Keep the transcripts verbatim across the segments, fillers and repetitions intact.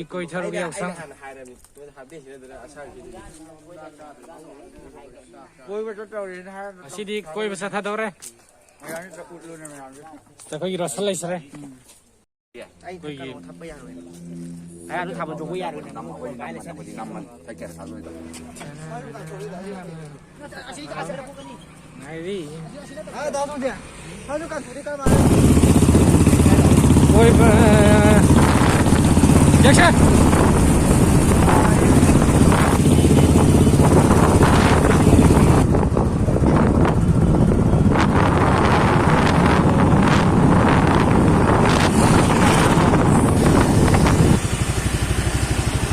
ꯀꯣꯏꯊꯔꯨꯒꯦ ꯑꯩꯅ, ꯌꯥꯎꯁꯪ꯫ ꯑꯩꯅ ꯍꯥꯟꯅ ꯍꯥꯏꯔꯝꯃꯤ, ꯅꯣꯏꯅ ꯍꯥꯞꯄꯤꯁꯤꯅ ꯑꯗꯨꯅ ꯑꯁꯥꯡꯁꯤꯗꯤ꯫ ꯀꯣꯏꯕ ꯆꯠꯇꯧꯔꯦꯅ ꯍꯥꯏꯔꯝꯃꯤ꯫ ꯉꯁꯤꯗꯤ ꯀꯣꯏꯕ ꯆꯠꯊꯗꯧꯔꯦ꯫ ꯃꯌꯥꯝꯁꯤꯗ ꯎꯠꯂꯨꯅꯦ ꯃꯌꯥꯝꯁꯦ꯫ ꯑꯩꯈꯣꯏꯒꯤ ꯔꯣꯁꯟ ꯂꯩꯖꯔꯦ꯫ ꯑꯩ ꯑꯩꯈꯣꯏꯒꯤ ꯀꯩꯅꯣ ꯊꯛꯄ ꯌꯥꯔꯣꯏ꯫ ꯍꯥꯏꯔꯛꯑꯅꯨ, ꯊꯥꯕꯜ ꯆꯣꯡꯕ ꯌꯥꯔꯣꯏ꯫ ꯅꯝꯃꯣ, ꯑꯩꯈꯣꯏ ꯅꯝꯃꯣ, ꯅꯝꯃꯣ꯫ ꯉꯥꯏꯔꯤ꯫ ꯀꯣꯏꯕ꯫ ꯌꯥꯛꯁꯟ꯫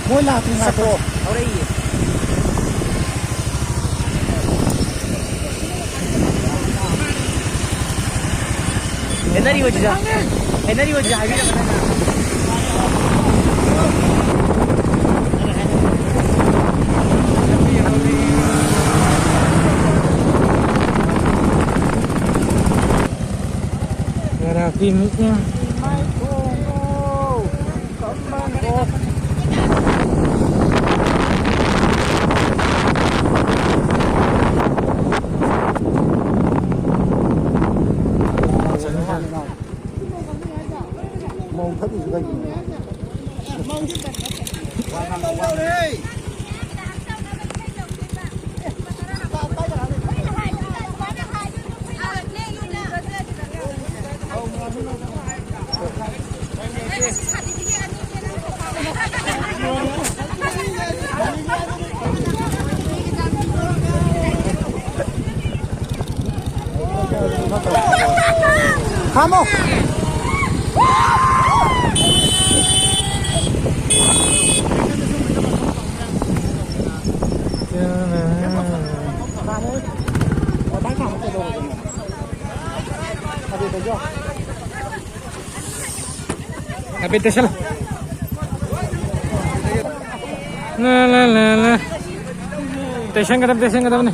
ꯃꯣꯏ ꯂꯥꯛꯇ꯭ꯔꯤ ꯉꯥꯏꯈꯣ꯫ ꯍꯧꯔꯛꯏꯌꯦ꯫ ꯍꯦꯟꯅꯔꯤꯕꯁꯤꯗ, ꯍꯦꯟꯅꯔꯤꯕꯁꯤꯗ ꯍꯥꯏꯕꯤꯔꯛꯀꯅꯨ꯫ Grabe, Mika. ꯃꯧ ꯊꯛꯏꯁꯤ ꯀꯩꯒꯤꯅꯣ? ꯈꯥꯝꯃꯣ꯫ ꯍꯥꯏꯐꯦꯠ ꯇꯩꯁꯜꯂꯣ꯫ ꯂꯥ, ꯂꯥ, ꯂꯥ, ꯂꯥ꯫ ꯇꯩꯁꯟꯒꯗꯕ, ꯇꯩꯁꯟꯒꯗꯕꯅꯤ꯫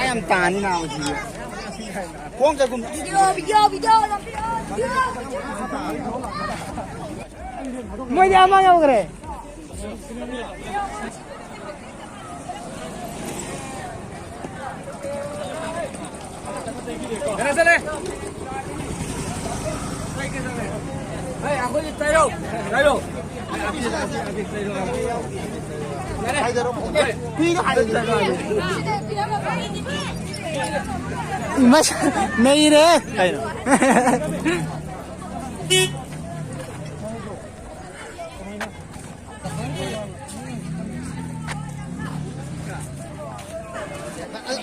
ꯌꯥꯝ ꯇꯥꯅꯤ ꯅꯥꯕ ꯁꯤꯗꯤ꯫ ꯈꯣꯡ ꯆꯠꯈꯨꯝ꯫ Video, video, video, video. ꯃꯣꯏꯗꯤ ꯑꯃ ꯌꯧꯈ꯭ꯔꯦ꯫ ꯀꯩꯅꯣ ꯆꯠꯂꯦ꯫ ꯍꯩ, ꯑꯩꯈꯣꯏꯗꯤ ꯆꯥꯏꯔꯣ, ꯆꯥꯏꯔꯣ꯫ ꯌꯥꯔꯦ꯫ ꯍꯨꯏꯅ ꯍꯥꯏꯔꯗꯤ꯫ ꯏꯃꯥ, ꯅꯩꯔꯦ꯫ ꯀꯩꯅꯣ?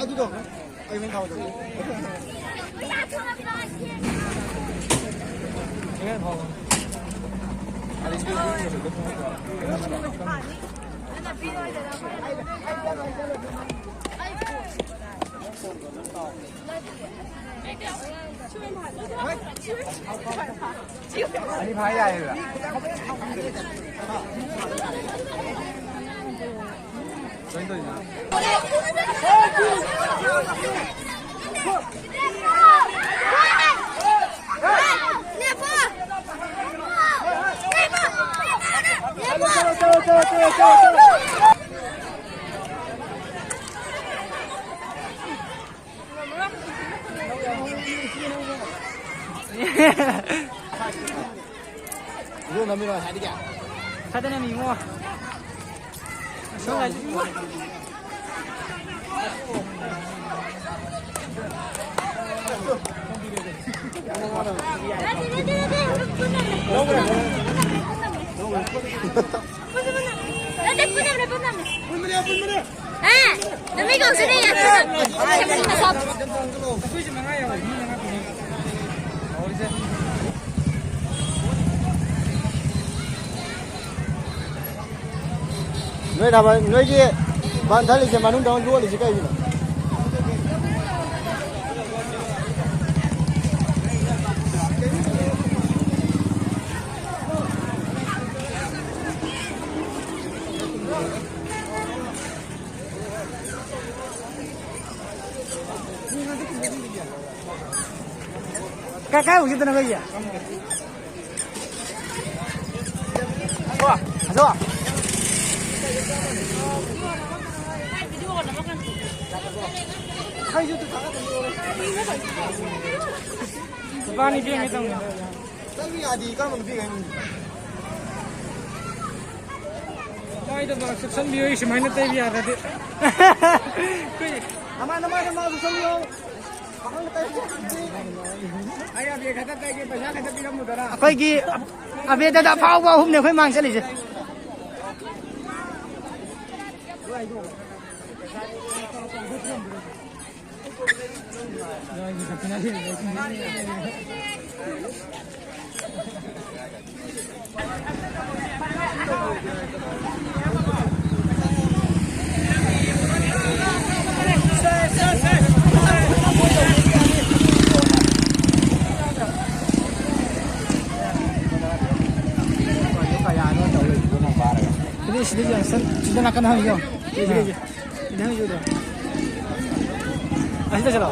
ꯑꯗꯨꯗꯣ ꯑꯩ ꯃꯦꯟ ꯊꯥꯎꯗ꯫ ꯑꯅꯤ ꯐꯥ ꯌꯥꯏꯌꯦꯕ꯫ ꯀꯃꯥꯏꯅ ꯇꯧꯔꯤꯅꯣ? ꯚꯤꯗꯤꯑꯣ ꯅꯝꯃꯤꯔꯣ ꯉꯁꯥꯏꯗꯒꯤ? ꯈꯔꯗꯤ ꯅꯝꯃꯤ ꯏꯕꯨꯡꯉꯣ꯫ ꯁꯣꯝ ꯂꯥꯏꯟ꯫ ꯄꯨꯟꯕꯅꯦ, ꯄꯨꯟꯕꯅꯦ꯫ ꯑꯦ, ꯅꯃꯤꯠ ꯀꯧꯁꯤꯅꯦ, ꯌꯥꯝ ꯊꯨꯅ꯫ ꯅꯣꯏ ꯊꯥꯕꯜ, ꯅꯣꯏꯒꯤ ꯕꯟ ꯊꯜꯂꯤꯁꯦ ꯃꯅꯨꯡꯗ ꯑꯃꯨꯛ ꯂꯣꯜꯂꯤꯁꯦ ꯀꯩꯒꯤꯅꯣ? ꯀꯥꯏ ꯍꯧꯈꯤꯗꯅꯣ ꯑꯩꯈꯣꯏꯒꯤ? ꯑꯗꯣ꯫ ꯂꯨꯄꯥ ꯑꯅꯤ ꯄꯤꯔꯝꯒꯦ ꯇꯧꯅꯦ꯫ ꯅꯪꯒꯤ ꯑꯥꯏ ꯗꯤ ꯀꯔꯝꯕ ꯅꯨꯄꯤꯒ ꯍꯥꯏꯅꯣ? ꯃꯥꯏꯗ ꯃꯥꯛꯁ ꯎꯞꯁꯟꯕꯤꯌꯨ, ꯑꯩ ꯁꯨꯃꯥꯏꯅ ꯇꯩꯕ ꯌꯥꯔꯗꯤ꯫ ꯑꯩꯈꯣꯏ ꯑꯃ ꯅꯃꯥꯏꯗ ꯃꯥꯛꯁ ꯎꯞꯁꯟꯕꯤꯌꯨ꯫ ꯄꯥꯈꯪ ꯇꯩꯕ ꯌꯥꯔꯗꯤ꯫ ꯑꯩ ꯑꯕꯦ ꯈꯛꯇ ꯇꯩꯒꯦ, ꯄꯩꯁꯥ ꯈꯛꯇ ꯄꯤꯔꯝꯃꯨꯗꯅ꯫ ꯑꯩꯈꯣꯏꯒꯤ ꯑꯕꯦꯗꯗ ꯑꯐꯥꯎꯕ ꯑꯍꯨꯝꯅꯦ ꯑꯩꯈꯣꯏ ꯃꯥꯡ ꯆꯠꯂꯤꯁꯦ꯫ ꯁꯤꯗꯩ, ꯁꯤꯗꯩ ꯌꯦꯡꯉꯣ, ꯁꯤꯗ, ꯁꯤꯗ ꯅꯥꯀꯟꯗ ꯍꯪꯉꯨ, ꯌꯦꯡꯉꯣ꯫ ꯁꯤꯗꯩ, ꯁꯤꯗꯩ, ꯁꯤꯗ ꯍꯪꯉꯨ, ꯌꯦꯡꯉꯣ꯫ ꯑꯁꯤꯗ ꯆꯠꯂꯣ꯫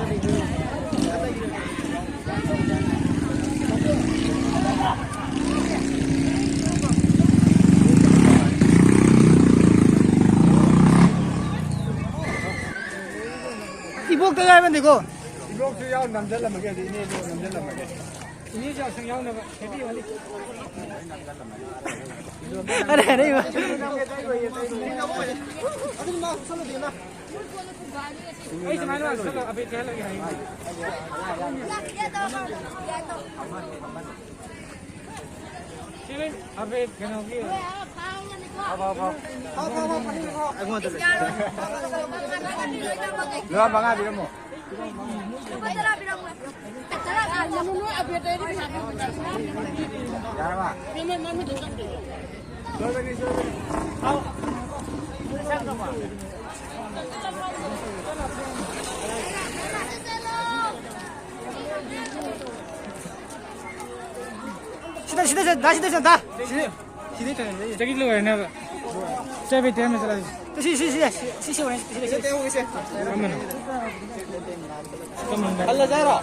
ꯏꯕꯣꯛꯇ ꯌꯥꯏꯕꯅꯤꯀꯣ꯫ ꯏꯕꯣꯛꯁꯨ ꯌꯥꯎ ꯅꯝꯁꯤꯜꯂꯝꯃꯒꯦ, ꯑꯗꯨ ꯏꯅꯦꯁꯨ ꯅꯝꯁꯤꯜꯂꯝꯃꯒꯦ꯫ ꯏꯅꯦꯁꯨ ꯌꯥꯎꯁꯪ ꯌꯥꯎꯅꯕ ꯍꯦꯞꯄꯤ ꯍꯣꯂꯤ꯫ ꯑꯔꯦ, ꯑꯔꯦ, ꯏꯃꯥ꯫ ꯑꯗꯨꯗꯤ ꯃꯥ ꯆꯠꯂꯨꯗꯦꯅ꯫ ꯑꯩ ꯁꯨꯃꯥꯏꯅ ꯂꯥꯛꯁꯜꯂꯣ, ꯑꯕꯦꯠ ꯀꯩꯍꯜꯂꯒꯦ ꯍꯥꯏꯌꯦ꯫ ꯁꯤꯅꯦ, ꯑꯕꯦꯠ ꯀꯩꯅꯣꯒꯤ꯫ ꯐꯥꯎ, ꯐꯥꯎ, ꯐꯥꯎ꯫ ꯑꯩꯉꯣꯟꯗ ꯂꯩ꯫ ꯂꯨꯄꯥ ꯃꯉꯥ ꯄꯤꯔꯝꯃꯣ꯫ ꯌꯥꯔꯕ? ꯁꯤꯗ, ꯁꯤꯗ, ꯁꯤꯗ, ꯁꯤꯗ, ꯁꯤꯗ, ꯁꯤꯗ꯫ ꯁꯤꯗ, ꯁꯤꯗ ꯆꯪꯉꯦ꯫ ꯁꯤꯗꯒꯤ ꯂꯣꯏꯔꯅꯦꯕ꯫ ꯆꯦ, ꯕꯦꯇ꯭ꯔꯤ ꯑꯃ ꯆꯠꯂꯁꯤ꯫ ꯁꯤ, ꯁꯤ, ꯁꯤ, ꯁꯤ, ꯁꯤ, ꯁꯤ, ꯁꯤ, ꯁꯤ, ꯁꯤ꯫ ꯀꯔꯝꯕꯅꯣ? ꯍꯜꯂꯁꯦ ꯍꯥꯏꯔꯣ?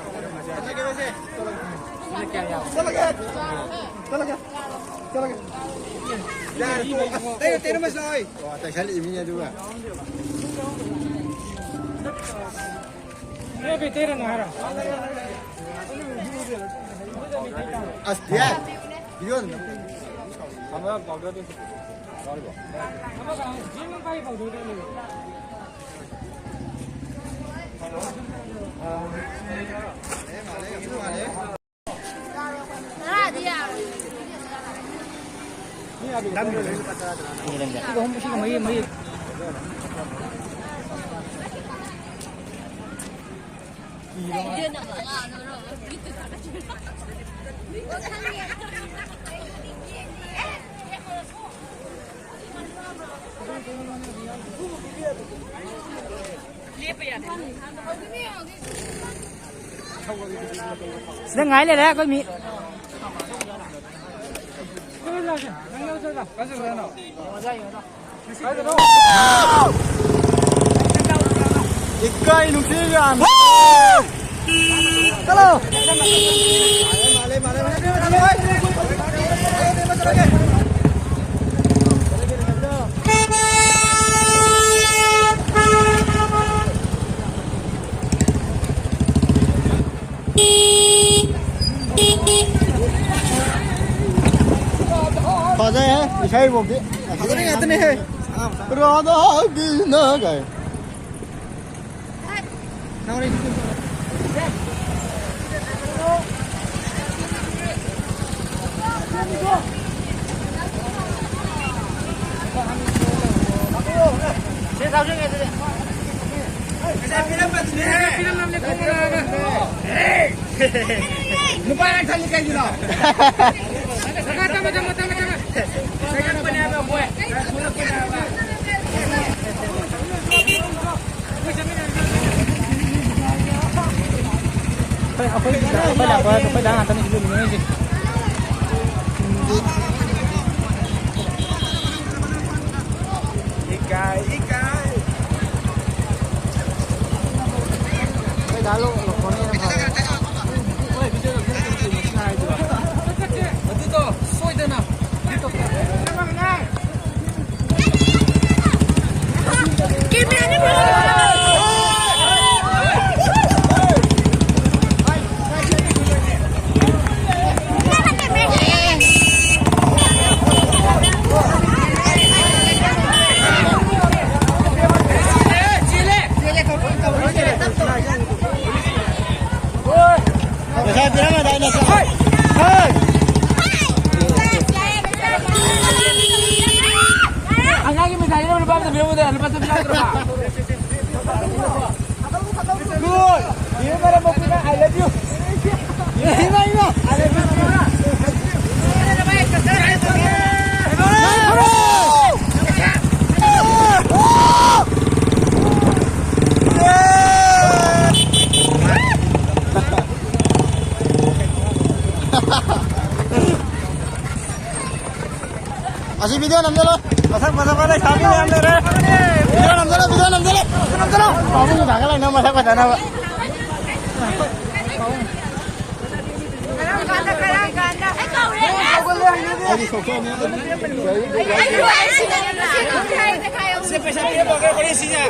ꯆꯠꯂꯒꯦ꯫ ꯆꯠꯂꯒꯦ꯫ ꯆꯠꯂꯒꯦ꯫ ꯌꯥꯔꯦ, ꯇꯣꯛꯑꯣ꯫ ꯑꯁ, ꯇꯩꯔꯣ, ꯇꯩꯔꯣ, ꯃꯁꯤ ꯂꯥꯛꯑꯣꯏ꯫ ꯑꯣ, ꯇꯩꯁꯜꯂꯛꯏ ꯃꯤꯅꯦ ꯑꯗꯨꯒ꯫ ꯑꯁ, ꯌꯥꯔꯦ꯫ ꯚꯤꯗꯤꯑꯣ ꯑꯗꯨꯝ ꯅꯝ-, ꯁꯤꯗ ꯉꯥꯏ ꯂꯩꯔꯦ ꯑꯩꯈꯣꯏ ꯃꯤ꯫ ꯏꯀꯥꯏ ꯅꯨꯡꯁꯤ ꯌꯥꯝ꯫ ꯆꯠꯂꯣ꯫ ꯐꯖꯩꯍꯦ, ꯏꯁꯩꯕꯣꯛꯇꯤ꯫ ꯐꯖꯕ ꯉꯥꯛꯇꯅꯦꯍꯦ꯫ ꯔꯥꯙꯥꯒꯤ ꯅꯒꯥꯏ꯫ ꯅꯨꯄꯥ ꯅꯪ ꯈꯜꯂꯤ ꯀꯩꯒꯤꯅꯣ? ꯊꯝꯃꯣ, ꯊꯝꯃꯣ, ꯊꯝꯃꯣ, ꯊꯝꯃꯣ꯫ ꯑꯩꯈꯣꯏ, ꯑꯩꯈꯣꯏ, ꯑꯩꯈꯣꯏ ꯂꯥꯛꯄ, ꯑꯩꯈꯣꯏ ꯂꯥꯛ ꯉꯥꯛꯇꯅꯤ ꯁꯤꯗ ꯂꯨꯝꯃꯤꯁꯦ꯫ ꯏꯀꯥꯏ, ꯏꯀꯥꯏ꯫ ꯑꯩꯈꯣꯏ ꯗꯥ ꯂꯣ-, ꯂꯣ-, ꯂꯣꯈꯣꯟꯅ ꯍꯦꯟꯅ ꯐꯔꯦ꯫ ꯂꯨꯄꯥ ꯆꯥꯝ ꯌꯥꯎꯗ꯭ꯔꯕ? ꯂꯨꯄꯥ ꯆꯥꯝ ꯌꯥꯎꯗ꯭ꯔꯕ? Good. ꯌꯦꯡꯉꯨ ꯃꯔꯝ ꯃꯣꯛꯄꯤꯅ, "I love you." ꯏꯃꯥ, ꯏꯃꯥ, "I love you." ꯑꯁꯤ video ꯅꯝꯖꯜꯂꯣ꯫ ꯃꯁꯛ ꯐꯖꯕ ꯂꯩꯁꯥꯕꯤ ꯃꯌꯥꯝ ꯂꯩꯔꯦ꯫ Video ꯅꯝꯖꯜꯂꯣ, video ꯅꯝꯖꯜꯂꯣ꯫ ꯅꯝꯖꯜꯂꯣ꯫ ꯄꯥꯕꯨꯡ ꯊꯥꯒꯠꯂꯛꯅꯕ ꯃꯁꯛ ꯐꯖꯅꯕ꯫ ꯑꯩꯗꯤ ꯁꯣꯛꯆꯅꯤ꯫ ꯁꯤ ꯄꯩꯁꯥ ꯄꯤꯔꯝꯃꯒꯦ, ꯍꯣꯔꯦꯟ ꯁꯤꯁꯦ꯫